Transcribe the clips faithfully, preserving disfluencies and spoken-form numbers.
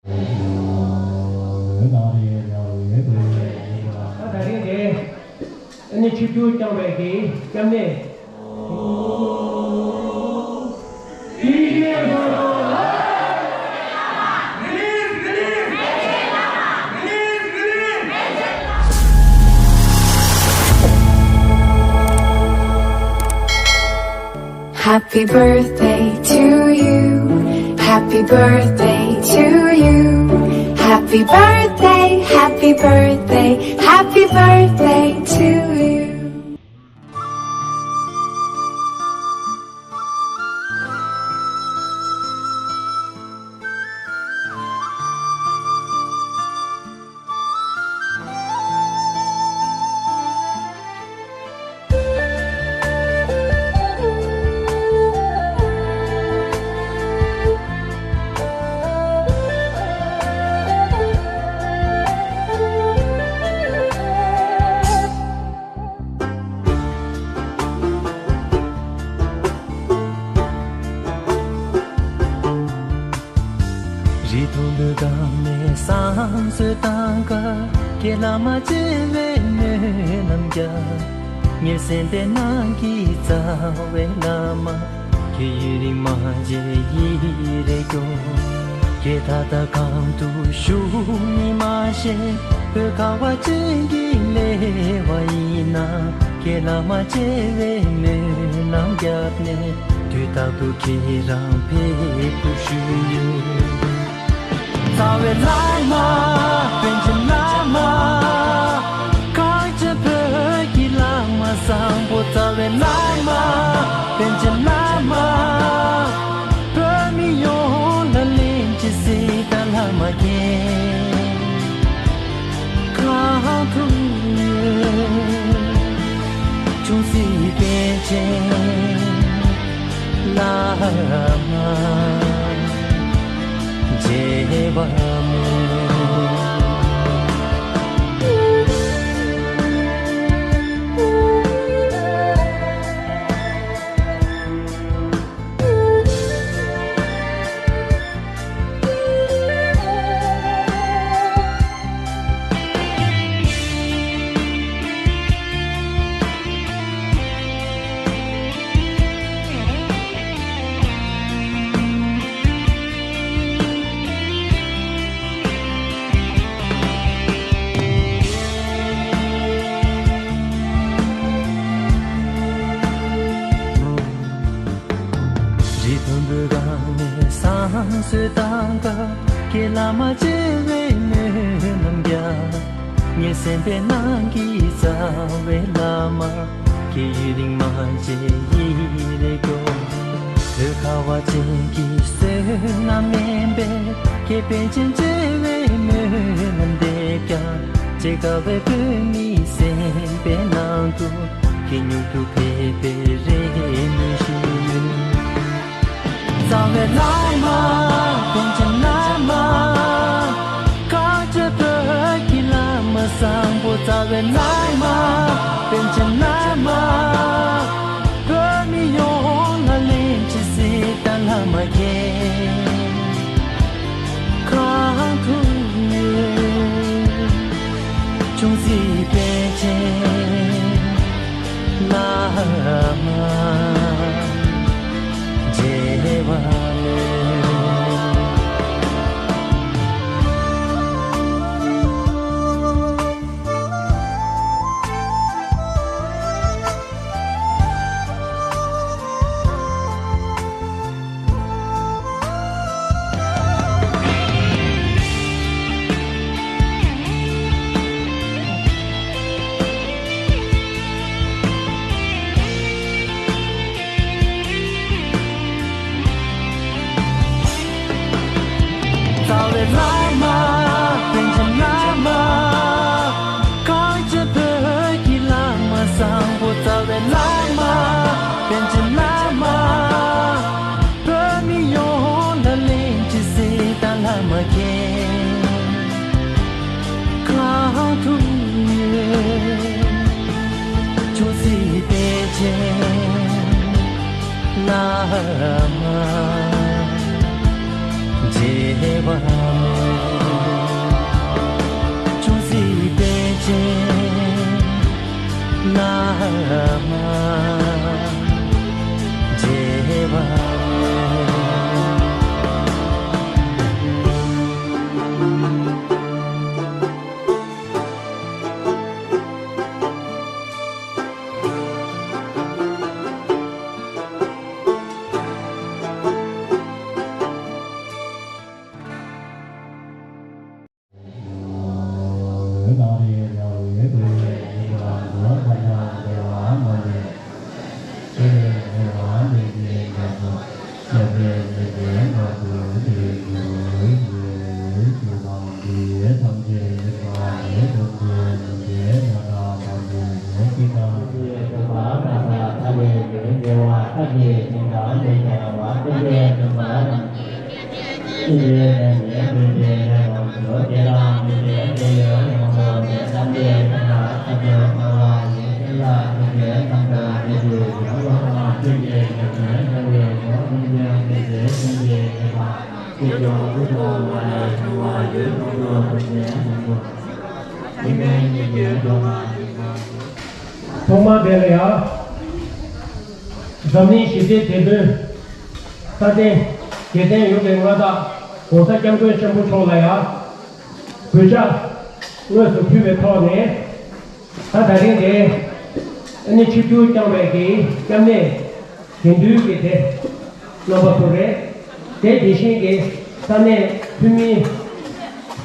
ད་རིང་དེ་ཨ་ནི་ཆིབས་བསྒྱུར་བསྐྱངས་པའི་གི་སྐྱབས་གནས། Happy birthday to you. Happy birthday to you. Happy birthday, happy birthday, happy birthday to you. རི་མཐོན་པོའི་སྒང་ནས་བསང་གསོལ་བཏང་སྐབས། ཁྱེད་བླ་མ་བྱེ་བའི་སྨོན་ལམ་རྒྱབ། ངའི་སེམས་པའི་ནང་གི་རྩ་བའི་བླ་མ། ཁྱེད་ཡུན་རིང་མ་མཇལ་ཡིད་རེ་སྐྱོ། ཁྱེད་ད་ལྟ་གང་དུ་བཞུགས་ཡིན་མ་ཤེས། བོད་ཁ་བ་ཅན་གྱི་ལེ་བ་ཡིན་ན། ཁྱེད་བླ་མ་བྱེ་བའི་སྨོན་ལམ་བརྒྱབ་ནས། དུས་རྟག་ཏུ་ཁྱེད་རང་ཕེབས་ཐུབ་ཞུ་ཡོད། རྩ་བའི་བླ་མ། པཎ་ཆེན་བླ་མ། གངས་ཅན་བོད་ཀྱི་བླ་མ་བཟང་པོ། རྩ་བའི་བླ་མ། པཎ་ཆེན་བླ་མ། བོད་མི་ཡོངས་ལ་ལན་གཅིག་གཟིགས་དང་བླ་མ་མཁྱེན། གང་ཐུབ་ཡོད། ཆུང་སྲིད་པཎ་ཆེན་བླ་མ་མཇལ་བར་སྨོན། རི་མཐོན་པོའི་སྒང་ནས་བསང་གསོལ་བཏང་སྐབས། ཁྱེད་བླ་མ་བྱེ་བའི་སྨོན་ལམ་རྒྱབ། ངའི་སེམས་པའི་ནང་གི་རྩ་བའི་བླ་མ། ཁྱེད་ཡུན་རིང་མ་མཇལ་ཡིད་རེ་སྐྱོ། བོད་ཁ་བ་ཅན་གྱི་བསོད་ནམས་དམན་པས། ཁྱེད་པཎ་ཆེན་བྱེ་བའི་སྨོན་ལམ་འདེབས་ཀྱང་། བྱེ་ཁ་བའི་བོད་མིའི་སེམས་པའི་ནང་དུ། ཁྱེད་མྱུར་དུ་ཕེབས་པའི་རེ་སྨོན་ཞུ་ཡོད། རྩ་བའི་བླ་མ། པཎ་ཆེན་བླ་མ། གངས་ཅན་བོད་ཀྱི་བླ་མ་བཟང་པོ། རྩ་བའི་བླ་མ། པཎ་ཆེན་བླ་མ། བོད་མི་ཡོངས་ལ་ལན་གཅིག་གཟིགས་དང་བླ་མ་མཁྱེན། གང་ཐུབ་ཡོད། ཆུང་སྲིད་པཎ་ཆེན་བླ་མ་མཇལ་བར་སྨོན། རྩ་བའི་བླ་མ། པཎ་ཆེན་བླ་མ། གངས་ཅན་བོད་ཀྱི་བླ་མ་བཟང་པོ། རྩ་བའི་བླ་མ། པཎ་ཆེན་བླ་མ། བོད་མི་ཡོངས་ལ་ལན་གཅིག་གཟིགས་དང་བླ་མ་མཁྱེན། གང་ཐུབ་ཡོད། ཆུང་སྲིད་པཎ་ཆེན་བླ་མ་མཇལ་བར་སྨོན། ཐོག་མར་དེ་ལ་ཡ། འཛམ་གླིང་ཞི་བདེའི་དེད་དཔོན། རྩ་ལྡན། རྒྱལ་བསྟན་ཡོངས་ཀྱི་མངའ་བདག་༸གོང་ས་༸སྐྱབས་མགོན་ཆེན་པོ་མཆོག་ལ་ཡ། གུས་ཕྱག་དངོས་སུ་ཕུལ་བའི་ཐོག་ནས། ད་ད་རིང་དེ། ཨ་ནི་ཆིབས་བསྒྱུར་བསྐྱངས་པའི་གི་སྐྱབས་གནས་དགེ་འདུན་གྱི་དེ་རྣམ་པ་ཚོ་རེད། དེ་དེ་བཞིན་གྱི་ས་གནས་འཐུས་མི་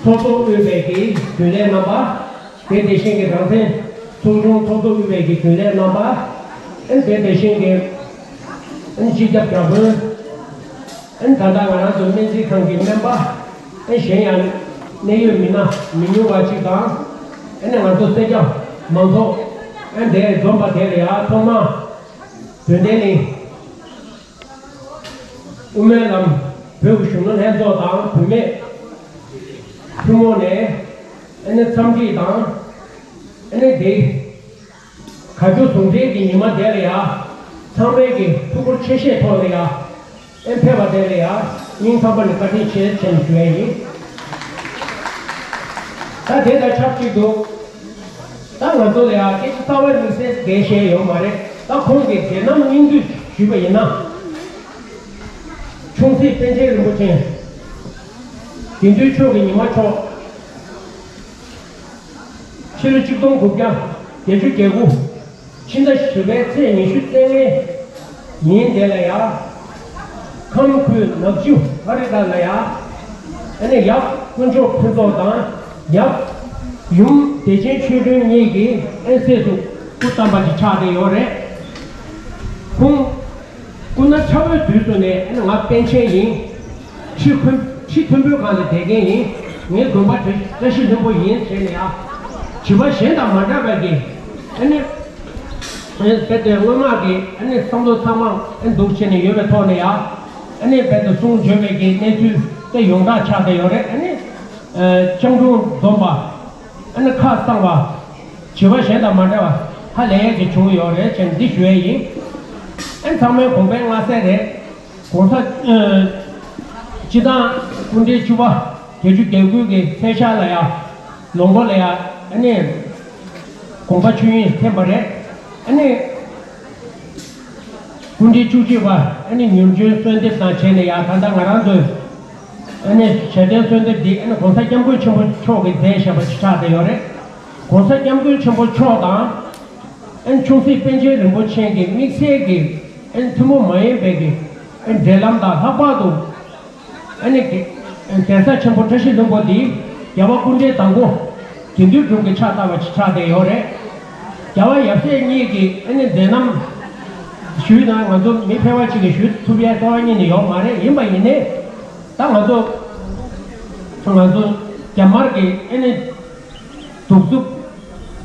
ཚོགས་གཙོ་དབུས་པའི་གི་རྒྱུན་ལས་རྣམ་པ། དེ་དེ་བཞིན་གྱི་རང་བཙན་ཚོགས་ཆུང་ཚོགས་གཙོ་དབུས་པའི་གི་རྒྱུན་ལས་རྣམ་པ། ཨ་ནི་དེ་དེ་བཞིན་གྱི་ཨ་ནི་སྤྱི་ཁྱབ་བརྒྱ་དཔོན། ཨ་ནི་ད་ལྟ་ང་རང་ཚོ་སྨན་རྩིས་ཁང་གི་སྨན་པ། ཨ་ནི་གཞན་ཡང་གནད་ཡོད་མི་སྣ་མི་ཉུང་བ་ཅིག་དང་། ཨ་ནི་ང་ཚོ་སེར་སྐྱ་མང་ཚོགས། ཨ་ནི་དེ་འཛོམས་པ་དེ་ལ་ཡང་ཐོག་མ། དོན་ལྡན་གླིང་དབུ་མའི་ལམ་བོད་ཀྱི་གཞོན་ནུ་ལྷན་ཚོགས་དང་བུད་མེད་ཐུན་མོང་ནས། ཨ་ནི་འཚམས་འདྲི་དང་། ཨ་ནི་དེ་ག་རྒྱུ་ཟུང་འབྲེལ་གྱི་ཉི་མ་དེ་ལ་ཡ། ཚང་མས་ཀྱི་ཐུགས་ཁུར་ཆེ་བཞེས་ཐོག་ནས་ཡ། ཨེ་ཕེབས་པ་དེ་ལ་ཡ། སྙིང་ཐག་པ་ནས་བཀའ་དྲིན་ཆེ་ཞེས་ཞུ་ཡ་ཡིན། ད་དེ་དང་ཆབས་ཅིག་ཏུ། ད་ང་ཚོ་ལ་ཡ་སྐད་ཆ་རྩ་བ་ཉིད་ནས་བཤད་བཞིན་ཡོད་མ་རེད། ད་ཁོང་གི་མཛད་རྣམ་སྙིང་བསྡུས་ཞུས་པ་ཡིན་ན། ཆུང་སྲིད་པཎ་ཆེན་རིན་པོ་ཆེ་དགེ་འདུན་ཆོས་ཀྱི་ཉི་མ་མཆོག་ཕྱི་ལོ་ཆིག་སྟོང་དགུ་བརྒྱ་བརྒྱད་ཅུ་གྱ་དགུ། ཕྱི་ཟླ་བཞི་པའི་ཚེས་ཉི་ཤུ་རྩ་ལྔའི་ཉིན་དེ་ལ་ཡ། ཁམས་ཁུལ་ནག་ཆུ་ཧ་རི་ཀ་ལ་ཡ། ཨ་ནི་ཡབ་དཀོན་མཆོག་ཕུན་ཚོགས་དང་ཡབ་ཡུམ་བདེ་ཆེན་ཆོས་སྒྲོན་གཉིས་ཀྱིས་ཨེ་སྲས་སུ་སྐུ་བལྟམས་པ་ཞིག་ཆགས་བསྡད་ཡོད་རེད། ཁོང་སྐུ་ན་ཕྲ་བོའི་དུས་སུ་ནས་ཨ་ནི་ང་པཎ་ཆེན་ཡིན། ཁྲི་མཐོན་ཁྲི་མཐོན་པོའི་སྒང་ལ་བསྡད་མཁན་ཡིན། ངའི་དགོན་པ་བཀྲ་ཤིས་ལྷུན་པོ་ཡིན་ཟེར་ནས་ཡ། བྱིས་པ་གཞན་དང་མ་འདྲ་བའི་གི། ཨ་ནི། དཔེ་དེ་སྔོན་མ་གི་ཨ་ནི་བསམ་བློ་ཚང་མ་ཨ་འདུག་བྱས་ནས་ཡོད་པའི་ཐོག་ནས་ཡ། ཨ་ནི་དཔེ་དེ་གསུང་བརྗོད་པའི་གི་གནས་ཚུལ་དེ་ཡོངས་གྲགས་ཆགས་བསྡད་ཡོད་རེད། ཨ་ནི། སྤྱང་གྲུང་འཛོམས་པ། ཨ་ནི་ཁ་གསང་བ། བྱིས་པ་གཞན་དང་མ་འདྲ་བ་ཧ་ལས་ཡས་ཀྱི་བྱུང་ཡོད་རེད་ཅེས་འདི་ཞུ་ཡས་ཡིན། ཨ་ནི་ཚང་མའི་དགོངས་པ་མངའ་གསལ་རེད། གོང་ས། ཨ། སྤྱི་བཏང་སྐུ་ཕྲེང་བཅུ་པ་བརྒྱད་ཅུ་གྱ་དགུ་གི་ཚེས་ཤར་ལ་ཡ། ལོ་འགོ་ལ་ཡ། ཨ་ནི། དགོངས་པ་ཆོས་དབྱིངས་འཐེན་པ་རེད། ཨ་ནི། སྐུ་ཕྲེང་བཅུ་གཅིག་པ་ཨ་ནི་མྱུར་འབྱོན་གསོལ་འདེབས་དང་བྱས་ནས་ཡ། ད་ལྟ་ང་རང་ཚོས་ཨ་ནི་ཞལ་འདོན་གསོལ་འདེབས་འདི་ཨ་ནི་གོང་ས་སྐྱབས་མགོན་ཆེན་པོ་མཆོག་གིས་མཛད་བཞག་པ་ཞིག་ཆགས་བསྡད་ཡོད་རེད། གོང་ས་སྐྱབས་མགོན་ཆེན་པོ་མཆོག་དང་ཨ་ནི་ཆུང་སྲིད་པཎ་ཆེན་རིན་པོ་ཆེ་གི་དམིགས་བསལ་གྱི་ཨ་ནི་ཐུན་མོང་མ་ཡིན་པའི་གི་ཨ་ནི་འབྲེལ་ལམ་དང་། ལྷག་པར་དུ་ཨ་ནི་གེ་གེ་སར་ཆེན་པོ་བཀྲ་ཤིས་ལྷུན་པོ་འདི་རྒྱལ་བ་སྐུ་ཕྲེང་དང་པོ་དགེ་འདུན་གྲུབ་ཀྱི་ཕྱག་བཏབ་པ་ཞིག་ཆགས་བསྡད་ཡོད་རེད། རྒྱལ་བ་ཡབ་སྲས་གཉིས་ཀྱི་ཨ་ནི་མཛད་རྣམ་ཞུས་ན་ང་ཚོ་མི་ཕལ་བ་ཅིག་གིས་ཞུ་ཐུབ་ཡ་རྩ་བ་ཉིད་ནས་ཡོད་མ་རེད། ཡིན་པ་ཡིན་ནའི་ད་ང་ཚོ་ང་ཚོ་རྒྱ་དམར་གྱི་ཨ་ནི་གདུག་རྩུབ་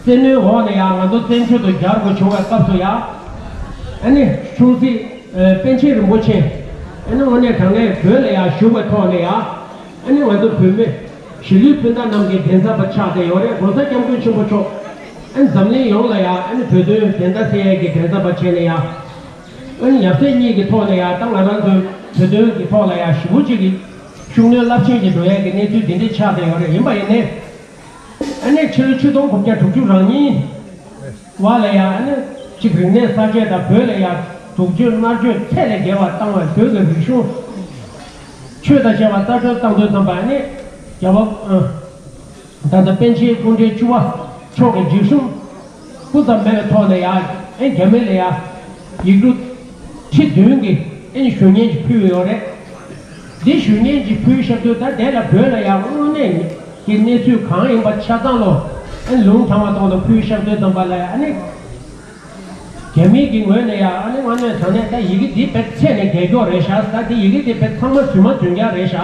བཙན་གནོན་འོག་ནས་ཡང་ང་ཚོ་བཙན་བྱོལ་དུ་གྱར་དགོས་བྱུང་བའི་སྐབས་སུ་ཡང་། ཨ་ནི་ཆུང་སྲིད་པཎ་ཆེན་རིན་པོ་ཆེ་ཨ་ནི་དངོས་གནས་དྲང་གནས་བོད་ལ་ཡང་བཞུགས་པའི་ཐོག་ནས་ཡང་། ཨ་ནི་ང་ཚོ་བོད་མི་གཞིས་ལུས་སྤུན་ཟླ་རྣམས་ཀྱི་འགན་འཛིན་པ་ཆགས་བསྡད་ཡོད་རེད། གོང་ས་སྐྱབས་མགོན་ཆེན་པོ་མཆོག་ཨ་ནི་འཛམ་གླིང་ཡོངས་ལ་ཡང་ཨ་ནི་བོད་དོན་བདེན་མཐའ་གསལ་ཡས་ཀྱི་འགན་འཛིན་པ་བྱས་ནས་ཡང་། ཨ་ནི་ཡབ་སྲས་གཉིས་ཀྱི་ཐོག་ནས་ཡང་ད་ང་རང་ཚོའི་བོད་དོན་གྱི་ཐོག་ལ་ཡང་ཞེ་པོ་ཅིག་གི་ཤུགས་སྣོན་རླབས་ཆེན་ཅིག་འགྲོ་ཡས་ཀྱི་གནས་ཚུལ་འདི་འདྲ་ཆགས་བསྡད་ཡོད་རེད། ཡིན་པ་ཡིན་ནའི། ཨ་ནི་ཕྱི་ལོ་ཆིག་སྟོང་དགུ་བརྒྱ་དྲུག་ཅུ་རང་གཉིས་བར་ལ་ཡང་ཨ་ནི་གཅིག་རིག་གནས་གསར་བརྗེ་དང་བོད་ལ་ཡང་སྡུག་སྦྱོང་མནར་གཅོད་ཚད་ལས་བརྒལ་བ་བཏང་བའི་བོད་ཀྱི་རིག་གཞུང་ཆོས་དང་བཅས་པ་རྩ་བྲལ་བཏང་དུས་ཙམ་པ། ཨ་ནི་རྒྱལ་བ་ཨ་ད་ལྟ་པཎ་ཆེན་སྐུ་ཕྲེང་བཅུ་པ་མཆོག་གི་འཇིགས་ཞུམ་སྤུ་ཙམ་མེད་པའི་ཐོག་ནས་ཡང་ཨ་རྒྱ་མི་ལ་ཡང་ཡིག་འབྲུ་ཁྲི་བདུན་གྱི་ཨ་ནི་ཞུ་སྙན་ཅིག་ཕུལ་ཡོད་རེད། འདི་ཞུ་སྙན་ཅིག་ཕུལ་བཞག་དུས་ད་དེ་ལ་བོད་ལ་ཡང་དངོས་གནས་ཀྱི་གནས་ཚུལ་གང་ཡིན་པ་ཆ་ཚང་ལོ། ཨ་ནི་ལུང་དྲངས་པ་དང་ཕུལ་བཞག་དུས་ཙམ་པ་ལ་ཡ་ཨ་ནི། རྒྱ་མི་གི་ངོས་ནས་ཡ་ཨ་ནི་དངོས་གནས་དྲང་གནས་ད་ཡི་གེ་འདི་དཔེ་ཚད་ནས་རྒྱལ་སྐྱོག་རེད་ཤག་ད་འདི་ཡི་གེ་འདི་དཔེ་ཚང་མ་རྫུན་མ་རྫུན་རྐྱང་རེད་ཤག་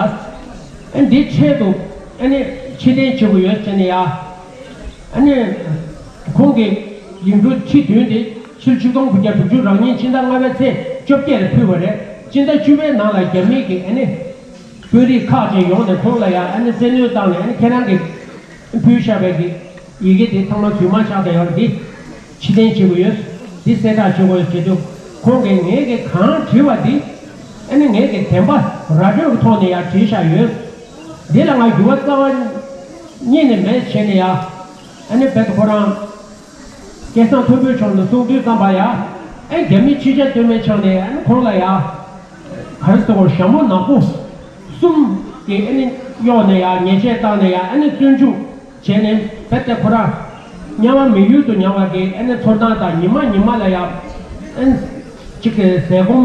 ཨ་འདི་ཆེད་དུ་ཨ་ནི་ཕྱིར་འཐེན་བྱེད་དགོས་ཡོད་ཟེར་ནས་ཡ། ཨ་ནི། ཁོང་གི་ཡིག་འབྲུ་ཁྲི་བདུན་དེ་ཕྱི་ལོ་ཆིག་སྟོང་དགུ་བརྒྱ་དྲུག་ཅུ་རང་ཉིད་སྤྱི་ཟླ་ལྔ་པའི་ཚེས་བཅོ་བརྒྱད་ལ་ཕུལ་བ་རེད། སྤྱི་ཟླ་བཅུ་པའི་ནང་ལ་རྒྱ་མི་གི་ཨ་ནི། དཔོན་རིགས་ཁག་ཅིག་ཡོང་ནས་ཁོང་ལ་ཡང་ཨ་ནི་བཙན་གནོན་བཏང་ནས་ཨ་ནི་ཁྱེད་རང་གི་ཕུལ་བཞག་པའི་གི་ཡི་གེ་དེ་ཚང་མ་རྫུན་མ་ཆགས་བསྡད་ཡོད་རེད། འདི་ཕྱིར་འཐེན་བྱེད་དགོས་ཡོད། འདི་གསལ་བསྒྲགས་བྱེད་དགོས་ཡོད་ཟེར་དུས་ཁོང་གིས་ངས་གི་གང་བྲིས་པ་འདི་ཨ་ནི་ངས་གི་བདེན་པ་ར་སྤྲོད་ཀྱི་ཐོག་ནས་ཡང་བྲིས་བཞག་ཡོད། འདི་ལ་ང་འགྱུར་བ་རྩ་བ་ཉིད་ནས་མེད་བྱས་ནས་ཡང་ཨ་ནི་རྦད་དེ་ཁོ་རང་སྐལ་བཟང་མཐོན་པོའི་ཕྱོགས་ནས་གསུང་དུས་ཙམ་པ་ཡང་ཨ་ནི་རྒྱ་མི་ཕྱི་རྒྱལ་སྟོད་སྨད་ཆགས་ནས་ཨ་ནི་ཁོང་ལ་ཡང་ག་རེ་ཟེར་དགོས། ཞྭ་མོ་ནག་པོ་གསུམ་གྱིས་ཨ་ནི་གཡོགས་ནས་ཡང་ཉེས་ཆད་བཏང་ནས་ཡང་ཨ་ནི་བཙོན་འཇུག་བྱས་ནས་རྦད་དེ་ཁོ་རང་དམྱལ་བ་མི་ཡུལ་དུ་མྱངས་པ་གི་ཨ་ནི་ཚོར་སྣང་དང་ཉི་མ་ཉི་མ་ལ་ཡང་ཨ་ནི་གཅིག་གི་ཟས་སྐོམ་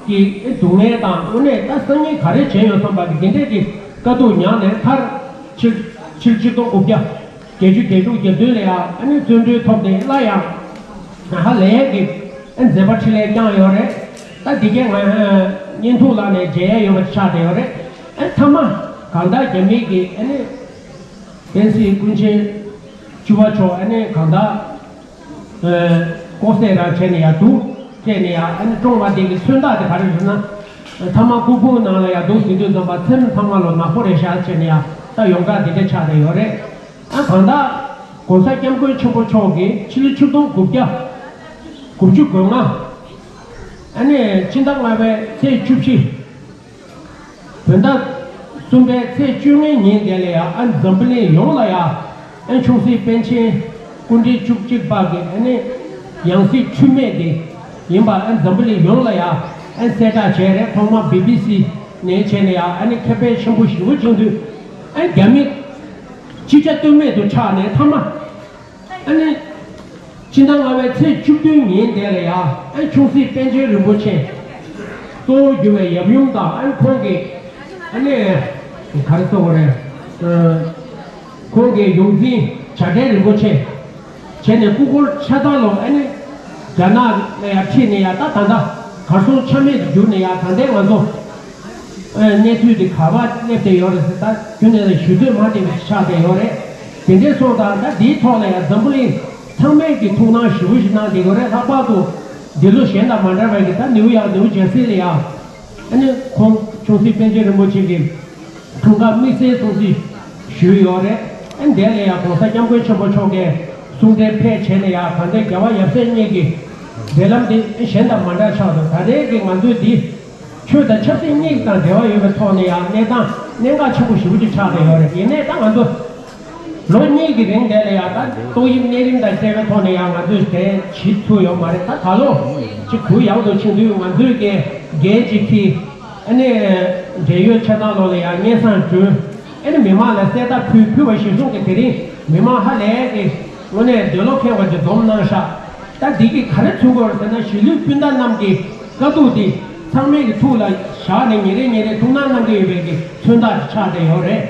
གྱི་སྡུག་བསྔལ་དང་དངོས་གནས་ད་སང་ཉིན་ག་རེ་བྱས་ཡོང་བསམ་པ་གི་འདི་འདྲས་ཀྱི་དཀའ་སྡུག་མྱངས་ནས་མཐར་ཕྱི་ཕྱི་ལོ་ཆིག་སྟོང་དགུ་བརྒྱ་བརྒྱད་ཅུ་གྱ་དྲུག་གྱ་བདུན་ལ་ཡང་ཨ་ནི་བཙོན་གྲོལ་ཐོབ་ནས་སླར་ཡང་ཧ་ལས་ཀྱི་ཨ་ནི་མཛད་པ་འཕྲིན་ལས་བསྐྱངས་ཡོད་རེད། ད་འདི་གའི་ང་བརྙན་ཐུང་ལ་ནས་མཇལ་ཡ་ཡོད་པ་ཆགས་བསྡད་ཡོད་རེད། ཨ་ནི་མཐའ་མ་གང་ལྟར་རྒྱ་མི་གི་ཨ་ནི། བསྟན་སྲིད་ཀུན་མཁྱེན་བཅུ་པ་མཆོག་ཨ་ནི་གང་ལྟར། ལྐོག་ཟ་རང་བྱས་ནས་ཡར་འདུག་སྤྲད་ནས་ཡར་ཨ་ནི་བཀྲོངས་པ་དེ་གི་མཚོན་རྟགས་དེ་ག་རེ་རེད་ཟེར་ན། མཐའ་མ་སྐུ་ཕུང་ནང་ལ་ཡར་འདུག་ཟེར་དུས་ཙམ་པ་མཚན་ཚང་མ་ལོ་ནག་པོ་རེད་ཤག་བྱས་ནས་ཡར་ད་ཡོངས་གྲགས་དེ་འདྲ་ཆགས་བསྡད་ཡོད་རེད། ཨ་གང་ལྟར་༸གོང་ས་༸སྐྱབས་མགོན་ཆེན་པོ་མཆོག་གིས་ཕྱི་ལོ་ཆིག་སྟོང་དགུ་བརྒྱ་དགུ་བཅུ་གོ་ལྔ། ཨ་ནི་ཕྱི་ཟླ་ལྔ་པའི་ཚེས་བཅུ་བཞི། བོད་ཟླ་གསུམ་པའི་ཚེས་བཅོ་ལྔའི་ཉིན་དེ་ལ་ཡང་ཨ་འཛམ་བུ་གླིང་ཡོངས་ལ་ཡང་ཨ་ཆུང་སྲིད་པཎ་ཆེན་སྐུ་ཕྲེང་བཅུ་གཅིག་པ་གི་ཨ་ནི་ཡང་སྲིད་འཁྲུལ་མེད་དེ་ཡིན་པ་ཨ་འཛམ་བུ་གླིང་ཡོངས་ལ་ཡང་ཨ་གསལ་བསྒྲགས་བྱས་རེད། ཐོག་མར་བི་བི་སི་ནས་བྱས་ནས་ཡང་ཨ་ནི་ཁེ་ཕན་ཆེན་པོ་ཞེ་པོ་བྱུང་དུས་ཨ་རྒྱ་མི་ཕྱི་རྒྱལ་སྟོད་སྨད་དུ་ཆགས་ནས་མཐའ་མ། ཨ་ནི། ཕྱི་ཟླ་ལྔ་པའི་ཚེས་བཅུ་བདུན་ཉིན་དེ་ལ་ཡང་ཨ་ཆུང་སྲིད་པཎ་ཆེན་རིན་པོ་ཆེ་གཙོ་བོ་གྱུར་བའི་ཡབ་ཡུམ་དང་ཨ་ཁོང་གི་ཨ་ནི་ག་རེ་ཟེར་དགོས་རེད། ཁོང་གི་ཡོངས་འཛིན་བྱ་བྲལ་རིན་པོ་ཆེ་བྱས་ནས་སྐུ་འཁོར་ཆ་ཚང་ལོ་ཨ་ནི་རྒྱ་ནག་ལ་ཡང་ཁྲིད་ནས་ཡང་ད་ད་ལྟ་གར་སོང་ཆ་མེད་དུ་གྱུར་ནས་ཡང་ད་ལྟའི་ང་ཚོ། གནས་ཚུལ་འདི་ག་པར་སླེབས་བསྡད་ཡོད་རེད་ཟེར། ད་རྒྱུན་ནས་ཞུ་འདོད་མ་བསྡད་པ་ཆགས་བསྡད་ཡོད་རེད། དེ་འདྲའི་སོང་ཙང་ད་འདིའི་ཐོག་ལ་ཡང་འཛམ་བུ་གླིང་ཚང་མས་ཀྱི་ཐུགས་སྣང་ཞེ་པོ་ཞིག་གནང་བསྡད་ཡོད་རེད། ལྷག་པར་དུ་འདི་ལོ་གཞན་དང་མ་འདྲ་བའི་གི་ད་ནིའུ་ཡོག་ནིའུ་ཇར་སི་ལ་ཡང་ཨ་ནི་ཁོང་ཆུང་སྲིད་པཎ་ཆེན་རིན་པོ་ཆེ་གི་འཁྲུངས་སྐར་དམིགས་བསལ་སྲུང་བརྩི་ཞུས་ཡོད་རེད། ཨ་ནི་དེ་ལ་ཡང་༸གོང་ས་༸སྐྱབས་མགོན་ཆེན་པོ་མཆོག་གིས་གསུང་འཕྲིན་ཕེབས་བྱས་ནས་ཡང་ད་ལྟའི་རྒྱལ་བ་ཡབ་སྲས་གཉིས་ཀྱི་འབྲེལ་ལམ་དེ་གཞན་དང་མ་འདྲ་ཆགས་འདུག་ད་རེས་ཀྱི་ང་ཚོའི་འདི། ཆོས་དང་ཆབ་སྲིད་གཉིས་དང་འབྲེལ་བ་ཡོད་པའི་ཐོག་ནས་ཡང་གནས་སྟངས་གནད་འགག་ཆེན་པོ་ཞེ་པོ་ཅིག་ཆགས་བསྡད་ཡོད་རེད། ཡིན་ནའི་ད་ང་ཚོ་ལོ་གཉིས་ཀྱི་རིང་དེ་ལ་ཡང་ད་ཏོག་དབྱིབས་གནས་རིམ་དང་འབྲེལ་བའི་ཐོག་ནས་ཡང་ང་ཚོས་དེ་བྱེད་ཐུབ་ཡོད་མ་རེད། ད་ད་ལོ་ཅིག་གུ་ཡངས་དུ་ཕྱིན་དུས་ང་ཚོས་ཀྱི་རྒྱལ་སྤྱི་གི་ཨ་ནི་འབྲེལ་ཡོད་ཆ་ཚང་ལོག་ལ་ཡང་སྙན་སེང་བསྐྲུན། ཨ་ནི་མི་མང་ལ་གསལ་བརྡ་ཕུལ་ཕུལ་བ་གཞིར་བཟུང་གི་དེ་རིང་མི་མང་ཧ་ལས་ཀྱི་དངོས་གནས་འདོད་བློ་ཁེངས་པ་ཅིག་འཛོམས་གནང་ཤག་ད་འདི་གིས་ག་རེ་མཚོན་གྱི་ཡོད་རེད་ཟེར་ན་གཞིས་ལུས་སྤུན་ཟླ་རྣམས་ཀྱི་དཀའ་སྡུག་འདི་ཚང་མའི་གི་ཐུགས་ལ་བཞག་ནས་ཉིན་རེ་ཉིན་རེ་ཐུགས་སྣང་གནང་གི་ཡོད་པའི་གི་མཚོན་རྟགས་ཅིག་ཆགས་བསྡད་ཡོད་རེད།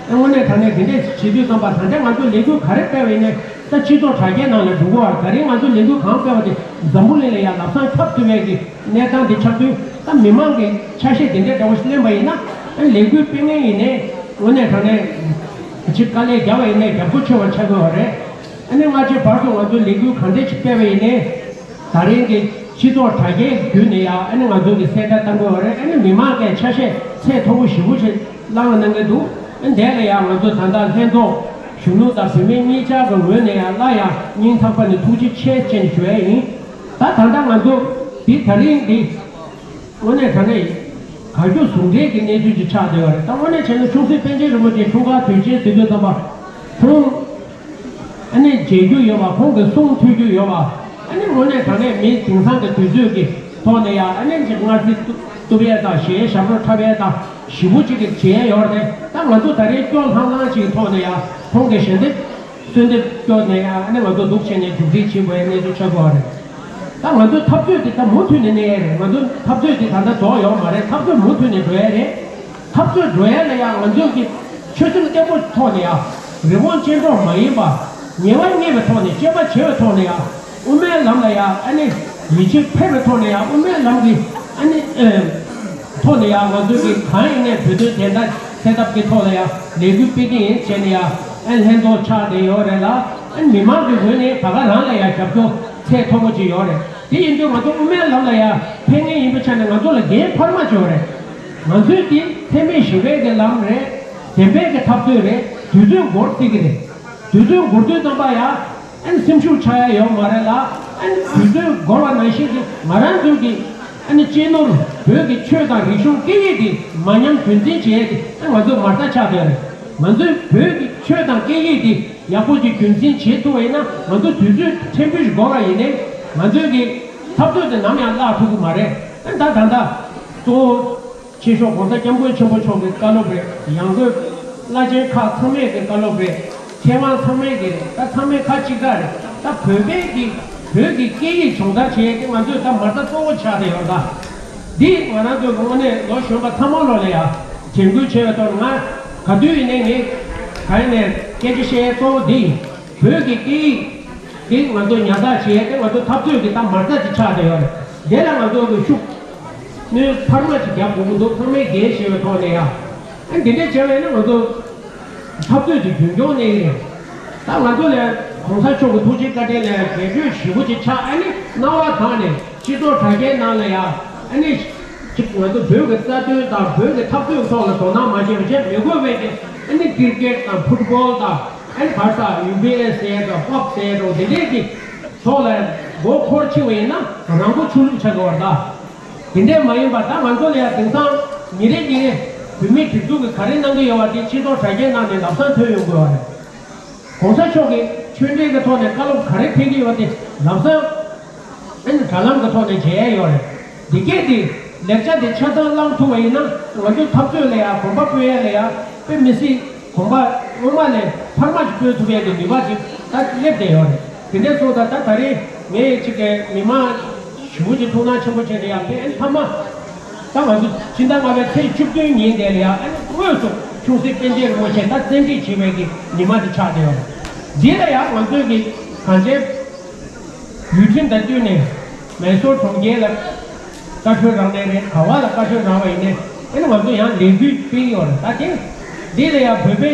ཨ་དངོས་གནས་དྲང་གནས་འདི་འདྲས་བྱེད་དུས་ཙམ་པ་ད་ལྟ་ང་ཚོས་ལས་འགུལ་ག་རེ་སྤེལ་བ་ཡིན་ནའི་ད་སྤྱི་ཚོགས་དྲ་རྒྱའི་ནང་ལ་འགྲོ་གི་ཡོད་རེད། ད་རིང་ང་ཚོས་ལས་འགུལ་གང་སྤེལ་བ་དེ་འཛམ་བུ་གླིང་ལ་ཡང་ལམ་སང་ཁྱབ་ཐུབ་པའི་གི་གནས་སྟངས་འདི་ཆགས་དུས་ད་མི་མང་གི་ཆ་ཤས་འདི་འདྲའི་འདྲ་བོ་ཞིག་ལེན་པ་ཡིན་ན་ཨ་ལས་འགུལ་སྤེལ་མཁན་ཡིན་ནའི་དངོས་གནས་དྲང་གནས་ཅིག་དཀའ་ལས་བརྒྱབ་པ་ཡིན་ནའི་རྒྱབ་སྐྱོར་ཆེ་བ་ཆགས་ཀྱི་ཡོད་རེད། ཨ་ནི་སྔ་ཕྱི་བར་དུ་ང་ཚོས་ལས་འགུལ་གང་འདྲ་ཞིག་སྤེལ་བ་ཡིན་ནའི་ད་རིང་གི་སྤྱི་ཚོགས་དྲ་རྒྱའི་བརྒྱུད་ནས་ཡང་ཨ་ནི་ང་ཚོས་ཀྱི་གསལ་བརྡ་བཏང་དགོས་པ་རེད། ཨ་ནི་མི་མང་གི་ཆ་ཤས་ཚད་མཐོ་པོ་ཞེ་པོ་ཞིག་བླངས་གནང་གི་འདུག་ཨ་ནི་དེ་ལ་ཡང་ང་ཚོ་ད་ལྟ་ལྷན་ཚོགས་གཞོན་ནུ་དང་བུད་མེད་གཉིས་ཆར་གྱི་ངོས་ནས་ཡང་སླར་ཡང་སྙིང་ཐག་པ་ནས་ཐུགས་རྗེ་ཆེ་ཞེས་ཞུ་ཡ་ཡིན། ད་ད་ལྟ་ང་ཚོ་འདི་ད་རིང་འདི། དངོས་གནས་དྲང་གནས་གར་སྐྱོད་ཟུང་འབྲེལ་གྱི་གནས་ཚུལ་ཅིག་ཆགས་བསྡད་པ་རེད། ད་དངོས་གནས་བྱས་ན་ཆུང་སྲིད་པཎ་ཆེན་རིན་པོ་ཆེའི་འཁྲུངས་སྐར་དུས་ཆེན་ཟེར་དུས་ཙམ་པ་ཁོང་ཨ་ནི་མཇལ་རྒྱུ་ཡོད་པ། ཁོང་གི་གསུང་ཐོས་རྒྱུ་ཡོད་པ། ཨ་ནི་དངོས་གནས་དྲང་གནས་མི་དེང་སང་གི་དུས་ཚོད་ཀྱི་ཐོག་ནས་ཡང་ཨ་ནི་ཅིག་མངར་ཟས་བཏུབ་ཡས་དང་གཞས་ཞབས་བྲོ་འཁྲབ་ཡས་དང་ཞེ་པོ་ཅིག་གི་བྱེད་ཡས་ཡོད་རེད། ད་ང་ཚོ་ད་རེས་སྐྱོ་ལྷང་ལྷང་ཅིག་གི་ཐོག་ནས་ཡང་ཁོང་གི་ཞལ་འདེབས་གསོལ་འདེབས་སྐྱོར་ནས་ཡང་ཨ་ནི་ང་ཚོ་སྡུག་ཆེ་ནས་མཇུག་སྒྲིལ་བྱེད་དགོས་ཡ་གནས་ཚུལ་ཆགས་ཀྱི་ཡོད་རེད། ད་ང་ཚོའི་འཐབ་རྩོད་འདི་ད་མུ་མཐུད་ནས་གནས་ཡ་རེད། ང་ཚོའི་འཐབ་རྩོད་འདི་ད་ལྟ་རྫོགས་ཡོད་མ་རེད། འཐབ་རྩོད་མུ་མཐུད་ནས་འགྲོ་ཡ་རེད། འཐབ་རྩོད་འགྲོ་ཡ་ལ་ཡང་ང་ཚོས་ཀྱི་ཆོད་སེམས་བརྟན་པོ་ཐོག་ནས་ཡང་རི་བོང་ཅལ་འདྲོགས་མ་ཡིན་པ། ཉེ་བར་བསྙེངས་པའི་ཐོག་ནས་སྤྱོད་པ་བྱེད་པའི་ཐོག་ནས་ཡང་དབུ་མའི་ལམ་ལ་ཡང་ཨ་ནི་ཡིད་ཆེས་འཕེར་བའི་ཐོག་ནས་ཡང་དབུ་མའི་ལམ་གྱི་ཨ་ནི་ཨེ་ཐོག་ནས་ཡང་ང་ཚོས་ཀྱི་གང་ཡིན་ནའི་བོད་དོན་བདེན་མཐའ་གསལ་ཐབས་ཀྱི་ཐོག་ལ་ཡང་ལས་འགུལ་སྤེལ་གྱི་ཡིན་བྱས་ནས་ཡང་ཨ་ལྷན་ཚོགས་ཆགས་བསྡད་ཡོད་རེད་ལ། ཨ་ནི་མི་མང་གི་ངོས་ནས་ད་ག་རང་ལ་ཡང་རྒྱབ་སྐྱོར་ཚད་མཐོ་པོ་ཅིག་ཡོད་རེད། དེ་ཡིན་དུས་ང་ཚོ་དབུ་མའི་ལམ་ལ་ཡང་ཕན་ངེས་ཡིན་པའི་ཆ་ནས་ང་ཚོ་ལ་འགན་འཕར་མ་ཅིག་ཡོད་རེད། ང་ཚོས་འདི་འཚེ་མེད་ཞི་བའི་གི་ལམ་རེད། བདེན་པའི་གི་འཐབ་རྩོད་རེད། དུས་ཚོད་འགོར་སྲིད་ཀྱི་རེད། དུས་ཚོད་འགོར་དུས་ཙམ་པ་ཡ། ཨ་ནི་སེམས་ཤུགས་ཆག་ཡ་ཡོད་མ་རེད་ལ། ཨ་ནི་དུས་ཚོད་འགོར་བ་ནང་བཞིན་གྱི་ང་རང་ཚོའི་གི་ཨ་ནི་གཅེས་ནོར་བོད་ཀྱི་ཆོས་དང་རིག་གཞུང་སྐད་ཡིག་དེ་མ་ཉམས་རྒྱུན་འཛིན་བྱེད་ཡ་དེ་ཨ་ང་ཚོའི་མ་རྩ་ཆགས་བསྡད་རེད། ང་ཚོའི་བོད་ཀྱི་ཆོས་དང་སྐད་ཡིག་དེ་ཡག་པོ་ཅིག་རྒྱུན་འཛིན་བྱེད་ཐུབ་པ་ཡིན་ན། ང་ཚོ་དུས་ཚོད་ཕྲན་བུ་ཞིག་འགོར་བ་ཡིན་ནའི་ང་ཚོའི་གི་འཐབ་རྩོད་དེ་ནམ་ཡང་བརླག་ཐུབ་ཀྱི་མ་རེད། ཨ་ནི་ད་ད་ལྟ་གཙོ་བོ། ཆེ་ཤོས་༸གོང་ས་༸སྐྱབས་མགོན་ཆེན་པོ་མཆོག་གི་བཀའ་སློབ་རེད། ཡང་སྒོས་བླ་ཆེན་ཁག་ཚང་མས་ཀྱི་བཀའ་སློབ་རེད། མཁས་དབང་ཚང་མས་ཀྱི་རེད། ད་ཚང་མས་ཁ་གཅིག་གྲགས་རེད། ད་བོད་པའི་གི་བོད་ཀྱི་སྐད་ཡིག་སྦྱོང་བརྡར་བྱེད་ཡས་ཀྱི་ང་ཚོས་ད་མ་རྩ་གཙོ་བོ་ཆགས་བསྡད་ཡོད་ད། འདི་ང་རང་ཚོའི་དངོས་གནས་ལོ་གཞོན་པ་ཚང་མ་ལོ་ལ་ཡ་དྲན་སྐུལ་བྱས་པའི་ཐོག་ང་ག་དུས་ཡིན་ནའི་ངས་ག་ཡིན་ནའི་སྐད་ཆ་བཤད་ཡས་གཙོ་བོ་འདི་ཡིན། བོད་ཀྱི་སྐད་ཡིག་འདི་ང་ཚོ་ཉར་ཚགས་བྱེད་ཡས་དེ་ང་ཚོ་འཐབ་རྩོད་ཀྱི་ད་མ་རྩ་ཅིག་ཆགས་བསྡད་ཡོད་རེད། དེ་ལ་ང་ཚོ་གི་ཤུགས། སྣོན་འཕར་མ་ཅིག་རྒྱག་དགོས་ཀྱི་འདུག་ཚང་མས་འགན་བཞེས་པའི་ཐོག་ནས་ཡ། ཨ་འདི་འདྲས་བྱས་པ་ཡིན་ན་ང་ཚོ་འཐབ་རྩོད་དེ་རྒྱུན་འཁྱོངས་གནས་ཀྱི་རེད། ད་ང་ཚོ་ལ་གོང་ས་མཆོག་གི་ཐུགས་རྗེ་བཀའ་དྲིན་ལ་རྒྱས་སྤྲོས་ཞེ་པོ་ཅིག་ཆགས། ཨ་ནི་སྣང་བ་དག་ནས་སྤྱི་ཚོགས་དྲ་རྒྱའི་ནང་ལ་ཡ་ཨ་ནི་ཅིག་ང་ཚོ་བོད་ཀྱི་རྩ་དོན་དང་བོད་ཀྱི་འཐབ་རྩོད་ཐོག་ལ་དོ་སྣང་མ་བྱས་པ་བྱས་མི་དགོས་པའི་གི་ཨ་ནི་ཀིར་ཀེཊ་དང་ཕུཊ་བོལ་དང་ཨ་ནི་ག་རེ་ཟ་ཡུ་བི་ཨེ་ཟེར་དང་པབ་ཟེར་དང་དེ་འདྲས་ཀྱི་ཐོག་ལ་མགོ་འཁོར་ཕྱིན་པ་ཡིན་ན་རང་མགོ་ཆུ་ལུག་ཆགས་ཀྱི་བར་ད། དེ་འདྲས་མ་ཡིན་པ་ད་ང་ཚོ་ལ་ཡང་དེང་སང་ཉིན་རེ་ཉིན་རེ་བོད་མིའི་སྒྲིག་འཛུགས་ཀྱིས་ག་རེ་གནང་གི་ཡོད་པ་དེ་སྤྱི་ཚོགས་དྲ་རྒྱའི་ནང་ནས་ལམ་སང་ཐོན་ཡོང་དགོས་པ་རེད། གོང་ས་མཆོག་གིས་ཆོས་འབྲེལ་གྱི་ཐོག་ནས་བཀའ་སློབ་ག་རེ་ཕེབས་ཀྱི་ཡོད་པ་དེ་ལམ་སང་ཨ་ནི་དྲ་ལམ་གྱི་ཐོག་ནས་མཇལ་ཡ་ཡོད་རེད། འདི་སྐད་དེ་ལེགས་ཆ་དེ་ཆ་ཚང་བླངས་ཐུབ་པ་ཡིན་ན་ང་ཚོའི་འཐབ་རྩོད་ལ་ཡང་གོམ་པ་སྤོས་ཡ་ལ་ཡང་དཔེ་མི་སྲིད། གོམ་པ་སྔོན་མ་ལས་འཕར་མ་ཞིག་སྤོས་ཐུབ་ཡས་ཀྱི་ནུས་པ་ཅིག་ད་སླེབས་བསྡད་ཡོད་རེད། དེ་འདྲ་སོང་ཙང་ད་ད་རེས་ངས་ཅིག་གི་མི་མང་ཞེ་པོ་ཅིག་ཐུགས་སྣང་ཆེན་པོ་བྱས་ནས་ཡང་ཕན་ཐ་མ་ད་ང་ཚོ་ཕྱི་ཟླ་ལྔ་པའི་ཚེས་བཅུ་བདུན་ཉིན་དེ་ལ་ཡང་ཨ་ནི་དངོས་སུ་ཆུང་སྲིད་པཎ་ཆེན་རིན་པོ་ཆེ་ད་བཙན་ཁྲིད་བྱེད་པའི་གི་ཉི་མ་དེ་ཆགས་བསྡད་ཡོད་རེད། འདི་ལ་ཡང་ང་ཚོས་གི་གང་བྱས། ཡུལ་ཁྲིམས་དང་བསྟུན་ནས་མེ་སོར་གྲོང་ཁྱེར་ལ་བཀའ་འཁྲོལ་རག་ནའི་རེད། ག་བ་ལ་བཀའ་འཁྲོལ་རག་པ་ཡིན་ནའི་ཨེ་ནི་ང་ཚོ་ཡང་ལས་འགུལ་སྤེལ་གྱི་ཡོད་རེད། ད་དེ་འདི་ལ་ཡང་བོད་པའི་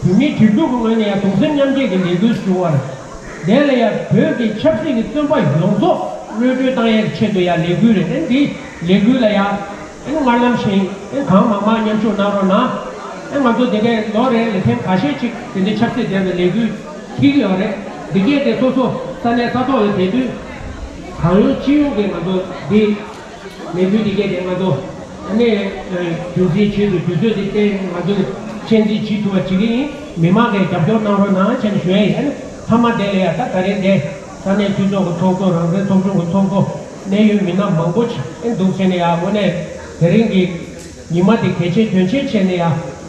བོད་མིའི་སྒྲིག་འཛུགས་ཀྱི་ངོས་ནས་ཡང་གདུང་སེམས་མཉམ་སྐྱེད་ཀྱི་ལས་འགུལ་ཞུ་བ་རེད། དེ་ལ་ཡང་བོད་ཀྱི་ཆབ་སྲིད་ཀྱི་བཙོན་པ་ཡོངས་རྫོགས་གློད་གྲོལ་བཏང་ཡས་ཆེད་དུ་ཡང་ལས་འགུལ་རེད། ཨེ་འདི་ལས་འགུལ་ལ་ཡང་ཨེ་སྔར་ལམ་བཞིན་ཨེ་གང་མང་མང་མཉམ་ཞུགས་གནང་རོགས་གནང་། ཨེ་ང་ཚོ་དེ་འདྲའི་ལོ་རེ་ལ་ཐེངས་ཁ་ཤས་ཅིག་དེ་འདྲའི་ཆབ་སྲིད་ལྡན་པའི་ལས་འགུལ་འཁྱེར་གྱི་ཡོད་རེད། འདི་གས་དེ་སོ་སོ་ས་གནས་ས་ཐོག་ལ་བསྡད་དུས་གང་ཡོང་ཅི་ཡོང་གི་ང་ཚོ་འདི་ལས་འགུལ་འདི་གས་དེ་ང་ཚོ་ཨ་ནི་རྒྱུན་འཛིན་ཆེད་དུ་དུས་ཚོད་འདི་བསྟན་ང་ཚོས་གཅེས་འཛིན་བྱེད་ཐུབ་པ་བྱེད་ཀྱི་ཡིན། མི་མང་གིས་རྒྱབ་སྐྱོར་གནང་རོགས་གནང་བྱས་ནས་ཞུ་ཡ་ཡིན། ཨ་ནི་མཐའ་མ་དེ་ལ་ཡ་ད་ད་རེས་འདི་ས་གནས་འཐུས་ཚོགས་ཀྱི་ཚོགས་གཙོ་རང་བཙན་ཚོགས་ཆུང་གི་ཚོགས་གཙོ་གནད་ཡོད་མི་སྣ་མང་པོ་ཅིག་ཨེ་འདུག་བྱས་ནས་ཡ་དངོས་གནས་དེ་རིང་གི་ཉི་མ་དེ་གལ་ཆེ་དོན་ཆེ་བྱས་ནས་ཡ་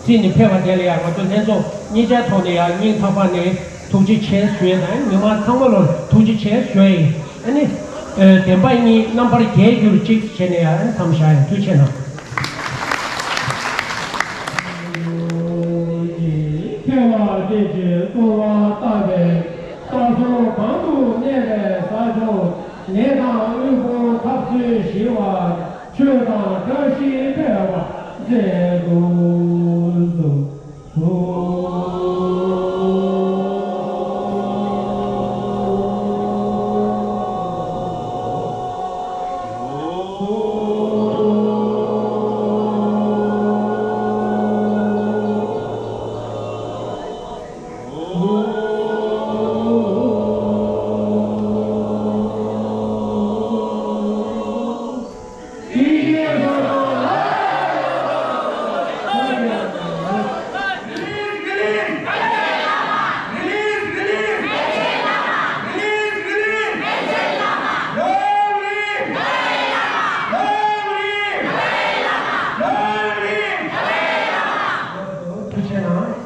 བརྩིས་ནས་ཕེབས་པ་དེ་ལ་ཡ་ང་ཚོ་ལྷན་ཚོགས་གཉིས་ཆ་ཐོག་ནས་ཡ་སྙིང་ཐག་པ་ནས་ཐུགས་རྗེ་ཆེ་ཞུ་ཡས་དང་། མི་མང་ཚང་མ་ལ་ཐུགས་རྗེ་ཆེ་ཞུ་ཡས་ཡིན། ཨ་ནི་བདེན་པ་གཉིས་རྣམ་པར་རྒྱལ་གྱུར་ཅིག་བྱས་ནས་ཡ་ཨ་ནི་མཚམས་བཞག་ཡིན། ཐུགས་རྗེ་གནང་། མཁས་པ་སྟེ་ཅིག་གསོལ་བ་བཏབ་པས། ལྟ་སོགས་གང་དུ་གནས་པའི་ས་ཕྱོགས། ནད་དང་དབུལ་ཕོངས་འཐབ་རྩོད་ཞི་བ། ཆོས་དང་བཀྲ་ཤིས་འཕེལ་བར་མཛད་དུ་གསོལ། ཐུགས་རྗེ་གནང་།